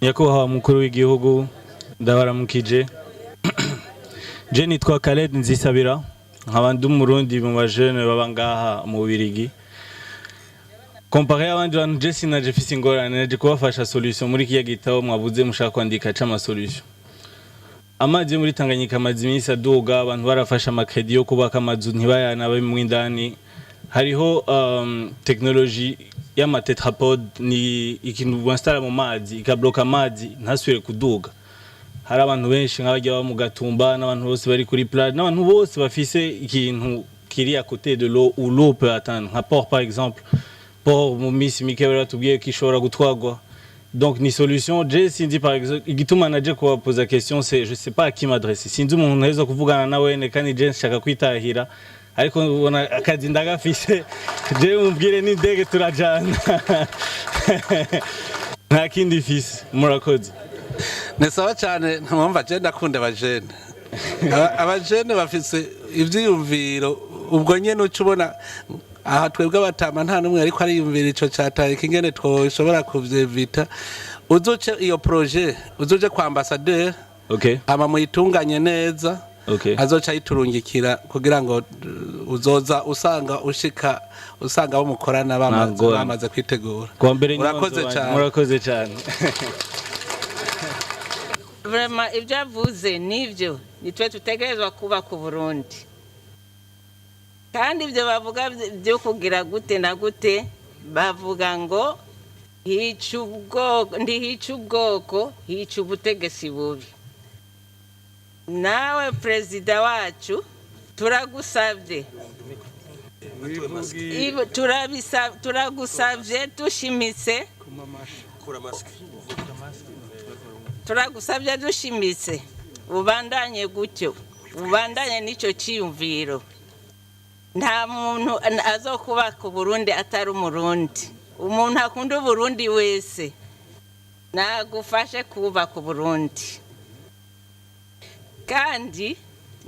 Nyakubahwa mukuru w'igihugu, ndabaramukije. Je nitwa Khaled Nzisabira, nkaba ndi Umurundi mu bajene baba ngaha mu Bubirigi. Comparé abandi bantu, je sinaje mfise ingorane, naje kubafasha solution muri kiya gitabo mwavuze mushaka kwandika c'ama solution. Amazi yo muri Tanganyika amaze iminsi aduga, abantu barafashe ama crédits yo kubaka amazu ntibayanabemwo indani. Hariho technologie y'ama tétrapode, ni ikintu winstalla mu mazi ikabloka amazi ntasubire kuduga. Hari abantu benshi nk'abajya baba mu Gatumba n'abantu bose bari kuri plage n'abantu bose bafise ikintu kiri à côté de l'eau où l'eau peut atteindre, nka port par exemple. Port mu minsi mike bari batubwiye ko ishobora gutwarwa, donc ni solution. Je sinzi par exemple igituma naje kubapoza question, c'est je sais pas à qui m'adresser, sinzi umuntu ntaheza kuvugana nawe, kandi je nshaka kwitahira, ariko ubona akazi ndagafise. Je mumbwire n'indege turajana, nta kindi mfise. Murakoze. Ni sawa cyane. Ntumva, je ndakunda abajene. Abajene bafise ivyiyumviro. Ubwo nyene uca ubona aha twebwe abatama nta n'umwe ariko ariyumvira ico cataye kingene twoshobora kuvyevita. Uzoce iyo projet, uzoje kwa ambassadeur, hama muyitunganye neza, azoca ayiturungikira kugira ngo uzoza usanga ushika usanga abo mukorana bamaze Ntabwo. bamaze kwitegura. Kuwa mbere niho Urakoze nzoba- cyane. Murakoze cyane. Vraiment, ibyo avuze nibyo, nitwe tutegerezwa kubaka Uburundi. Kandi ibyo bavuga byo kugira gute na gute, bavuga ngo hica ubwoko, ntihica ubwoko, hica ubutegetsi bubi. Nawe perezida wacu, turagusabye, turagusabye dushimitse, turagusabye dushimitse, ubandanye gutyo, ubandanye n'icyo cyiyumviro. Nta muntu azokubaka Uburundi atari Umurundi. Umuntu akunda Uburundi wese nagufashe kubaka Uburundi. Kandi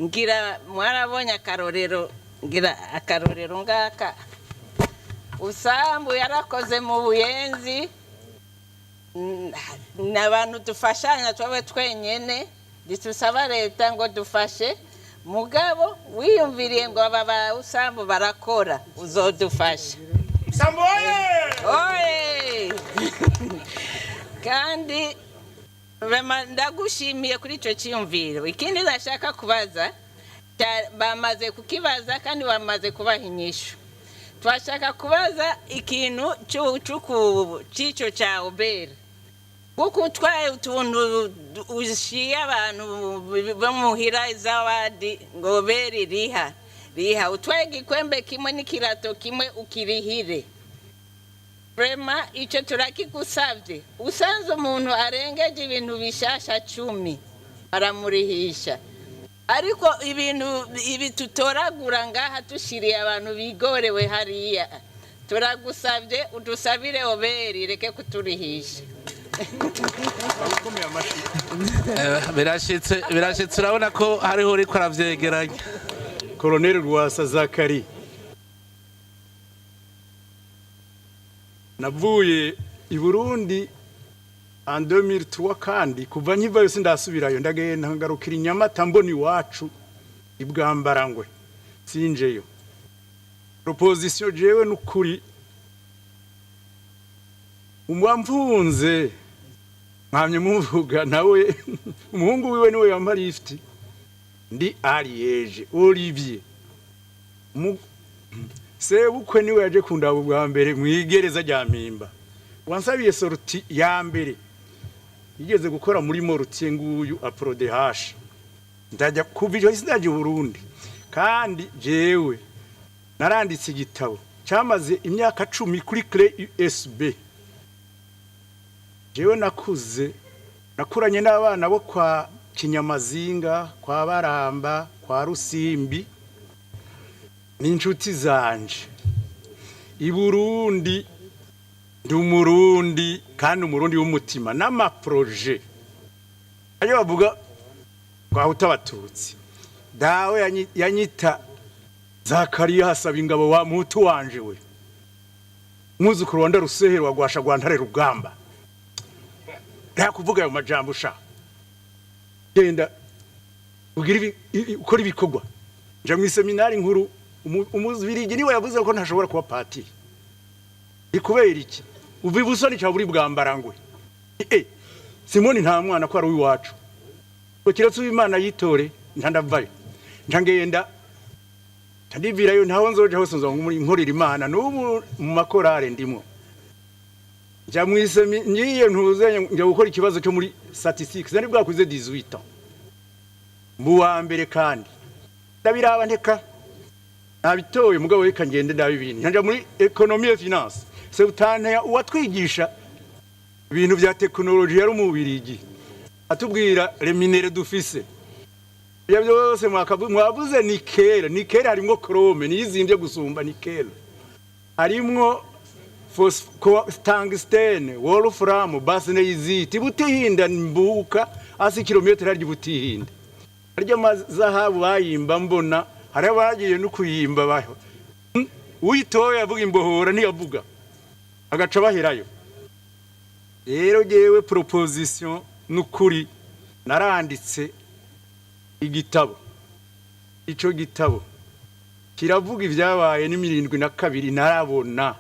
ngira mwarabonye akarorero, ngira akarorero ngaka usambu yarakoze mu Buyenzi. Ni abantu dufashanya twabe twenyene, ntitusaba leta ngo dufashe. Mugabo wiyumviriye ngo aba ba usambu barakora, uzodufasha. Oye! Kandi vraiment ndagushimiye kuri icyo cyiyumviro. Ikindi ndashaka kubaza, bamaze kukibaza kandi bamaze kubaha inyishu. Twashaka kubaza ikintu cy'icyo cya OBR, kuko utwaye utuntu ushiye abantu bo muhira izawadi ngo OBR riha riha, utwaye igikwembe kimwe n'ikirato kimwe ukirihire. Vraiment icyo turakigusabye. Usanze umuntu arengeje ibintu bishasha 10 baramurihisha, ariko ibintu ibi tutoragura ngaha dushiriye abantu bigorewe hariya, turagusabye udusabire OBR reke kuturihisha. Birashitse, birashitse. Urabona ko hariho uriko aravyegeranya. Colonel Rwasa Zakari, navuye i Burundi en 2003, kandi kuva nkivayo sindasubirayo. Ndagenda ngarukira i Nyamata, mbona iwacu i Bwambarangwe, sinjeyo. Proposition jewe nukuri umwamvunze mwamye muvuga nawe, umuhungu wiwe niwe yampa lift, ndi Ariege Olivier. Sebukwe niwe yaje kundaba ubwa mbere mwigereza rya Mpimba, wansabiye sortie ya mbere yigeze gukora muri mortier, nguyu APRODH. Ndajya kuva icyo sinajya i Burundi. Kandi jewe naranditse igitabo cyamaze imyaka 10 kuri clé USB. Jewe nakuze nakuranye n'abana bo kwa Kinyamazinga, kwa Baramba, kwa Rusimbi, n'inshuti zanje i Burundi. Ndi Umurundi kandi Umurundi w'umutima n'ama projets ayo bavuga twahuta Abatutsi. Dawe yanyita Zakariya hasaba ingabo wa mutu wanje we, mwuzukuru wa Ndarusehe wa Rwasha rwa Ntare Rugamba. Nta kuvuga ayo majambo sha, genda ugira ukora ibikorwa. Nja mu iseminari nkuru. Umuzibirigi niwe yavuze ko ntashobora kuba patiri. Ni kubera iki? Uva ibusoni cya buri bwambarangwe. Simoni nta mwana ko ari uw'iwacu, ngo kiretse uw'Imana yitore. Nta ndavayo, nta ngenda, ndivirayo. Ntaho nzoja hose nzoba nkorera Imana. N'ubu mu makorale ndimo. Njya mu isemi, ngiye ntuze njya gukora ikibazo cyo muri statistiques, nari bwakuze 18 ans, mu wa mbere. Kandi ndabiraba, nteka nabitoye, mugabo reka ngende ndabe ibintu. Njya muri économie et finance septante. Uwatwigisha ibintu bya technologie yari umubirigi, atubwira les minerais dufise. Ibyo byose mwavuze nickel, nickel harimwo chrome, niyizimbye gusumba nickel, harimwo tungstène, wolfram, bastnäsite. Butihinda mbuka asi kilometero harya Butihinda, harya amazahabu bayimba. Mbona hari abagiye no kuyimba baho. Uyitoye avuga imbohora, ntiyavuga agaca baherayo. Rero jewe proposition, nukuri naranditse igitabo. Ico gitabo kiravuga ibyabaye n'72. Narabona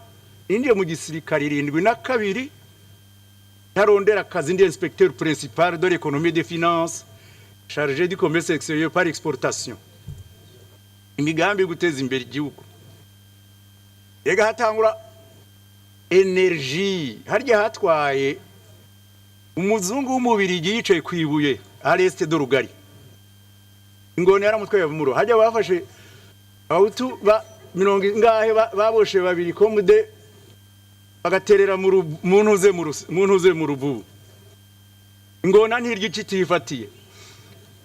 ninjiye mu gisirikare 72, ntarondera akazi, ndi inspecteur principal de l'économie des finances, chargé du commerce extérieur par exportation, imigambi yo guteza imbere igihugu. Rega hatangura énergie harya hatwaye umuzungu w'umubirigi yicaye ku ibuye à l'est de Rugari, ingona yaramutwaye muro. Hajya bafashe abahutu ba mirongo ingahe, baboshe babiri komude, bagaterera mu ntuze, mu ntuze, mu Ruvubu. Ingona ntirya ico itifatiye.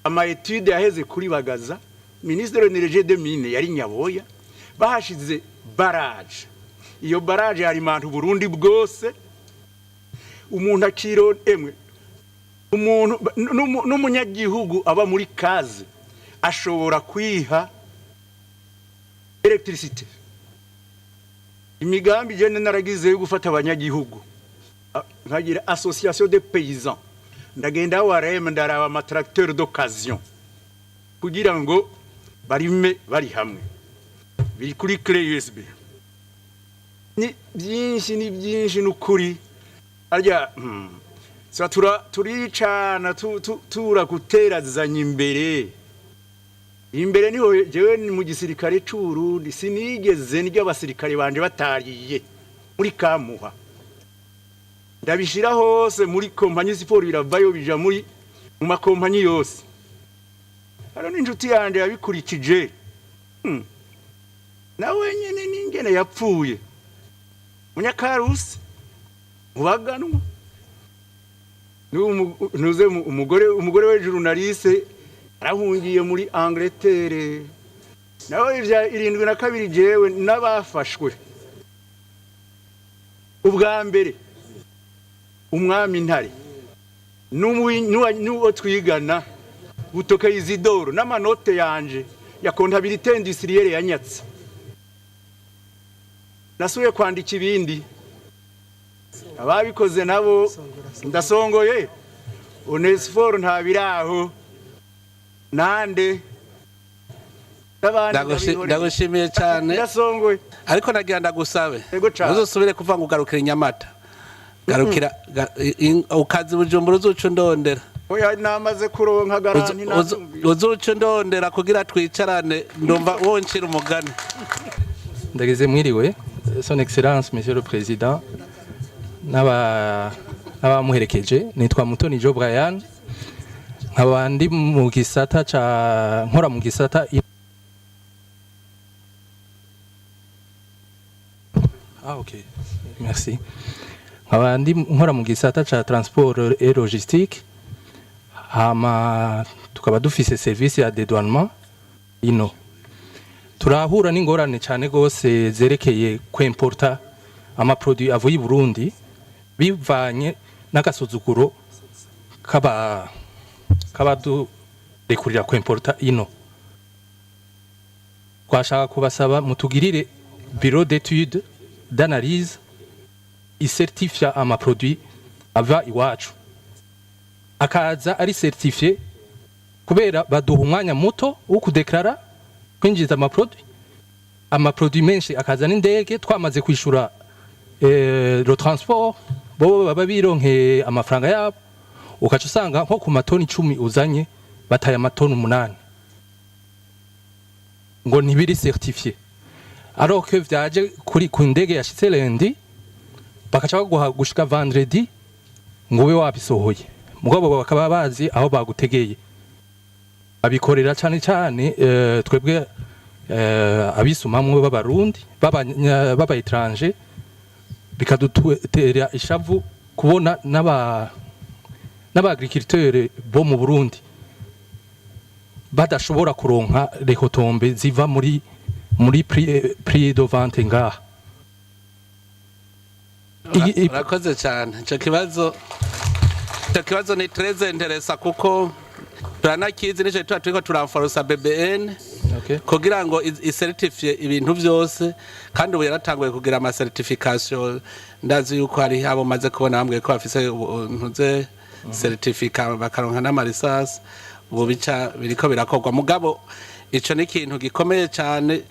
Ama études yaheze kuri Bagaza, ministre de l'énergie des mines yari Nyaboya. Bahashize barrage, iyo barrage yarimanta Burundi bwose. Umuntu akiro emwe, umuntu n'umunyagihugu aba muri kaze ashobora kwiha électricité. Imigambi jene naragize yo gufata abanyagihugu, nkagira association de paysans, ndagenda warem, ndaraba ama tracteur d'occasion kugira ngo barime bari hamwe, biri kuri clé USB. Ni byinshi, ni byinshi n'ukuri. Harya tura turicana tura guterazanya imbere imbere. Niho jewe ni mu gisirikare c'u Burundi, sinigeze ndya abasirikare banje batariye muri Kamuha. Ndabishira hose muri kompanyi siporo, biravayo bija muri mu makompanyi yose. Hano n'inshuti yanje yabikurikije. Nawe nyene n'ingene yapfuye, munyakarusi mubaganwa. Nuze umugore we journaliste arahungiye muri Angleterre nawe. Ivya 72, jewe n'abafashwe ubwa mbere, umwami Ntare n'uwo twigana Butoke Isidoro, n'amanote yanje ya comptabilité industrielle yanyatse. Nasuye kwandika ibindi, ababikoze nabo ndasongoye. Onesphore ntabiraho nande n'abandi. Ndabihoreye. Ndagushimiye cyane. Ndasongoye. Ariko nagira ndagusabe, Yego cane. ntuzusubire kuva ngo ugarukire Nyamata, garukira ukaza Bujumbura, uzuca undondera. Oya, namaze kuronka garantie. Nabyumvise. Uzuca undondera kugira twicarane, ndumva woncira umugani. Ndageze mwiriwe, Son Excellence Monsieur le Président n'abamuherekeje. Nitwa Mutoni Joe Brian, nkaba ndi mu gisata ca nkora mu gisata Ah, ok, merci. Nkaba ndi nkora mu gisata ca transport et logistique, hama tukaba dufise service ya dédouanement. Ino turahura n'ingorane cyane rwose zerekeye kwemporta ama produits avuye i Burundi, bivanye n'agasuzuguro kaba kabadurekurira kwemporta ino. Twashaka kubasaba mutugirire bureau d'étude, d'analyse icertifia ama produits ava iwacu. Akaza ari certifié, kubera baduha umwanya muto wo kudeklara, kwinjiza amaproduit. Amaproduit menshi akaza n'indege, twamaze kwishura le transport, bo baba bironkeye amafaranga yabo. Ukaca usanga nko ku matoni 10 uzanye, bataye amatoni 8 ngo ntibiri certifié, alors que vyaje kuri ku ndege yashitse lundi, bakaca baguha gushika vendredi ngo ube wabisohoye. Mugabo bakaba bazi aho bagutegeye. Babikorera cane cane twebwe abisumamwe b'Abarundi, b'aba étranger. Bikadutera ishavu kubona n'aba agriculteur bo mu Burundi badashobora kuronka retombées ziva muri prix de vente ngaha. Urakoze cyane. Ico kibazo ni très intéressant, kuko turanakizi. Nico tuba turiko turanforosa BBN kugira ngo icertifie ibintu vyose. Kandi ubu yaratanguye kugira ama certification. Ndazi yuko hari abo maze kubona bambwiye ko bafise ntuze certificat, bakaronka n'amarisasi. Ubu bica biriko birakorwa. Mugabo ico ni ikintu gikomeye cyane.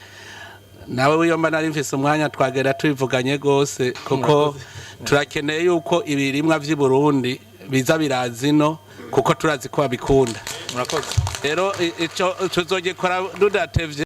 Nawe wiyomba nari mfise umwanya, twagenda tubivuganye gose, kuko turakeneye yuko ibirimwa vy'i Burundi biza biraza ino, kuko turazi ko babikunda. Murakoze. Rero ico tuzogikora tudatevye.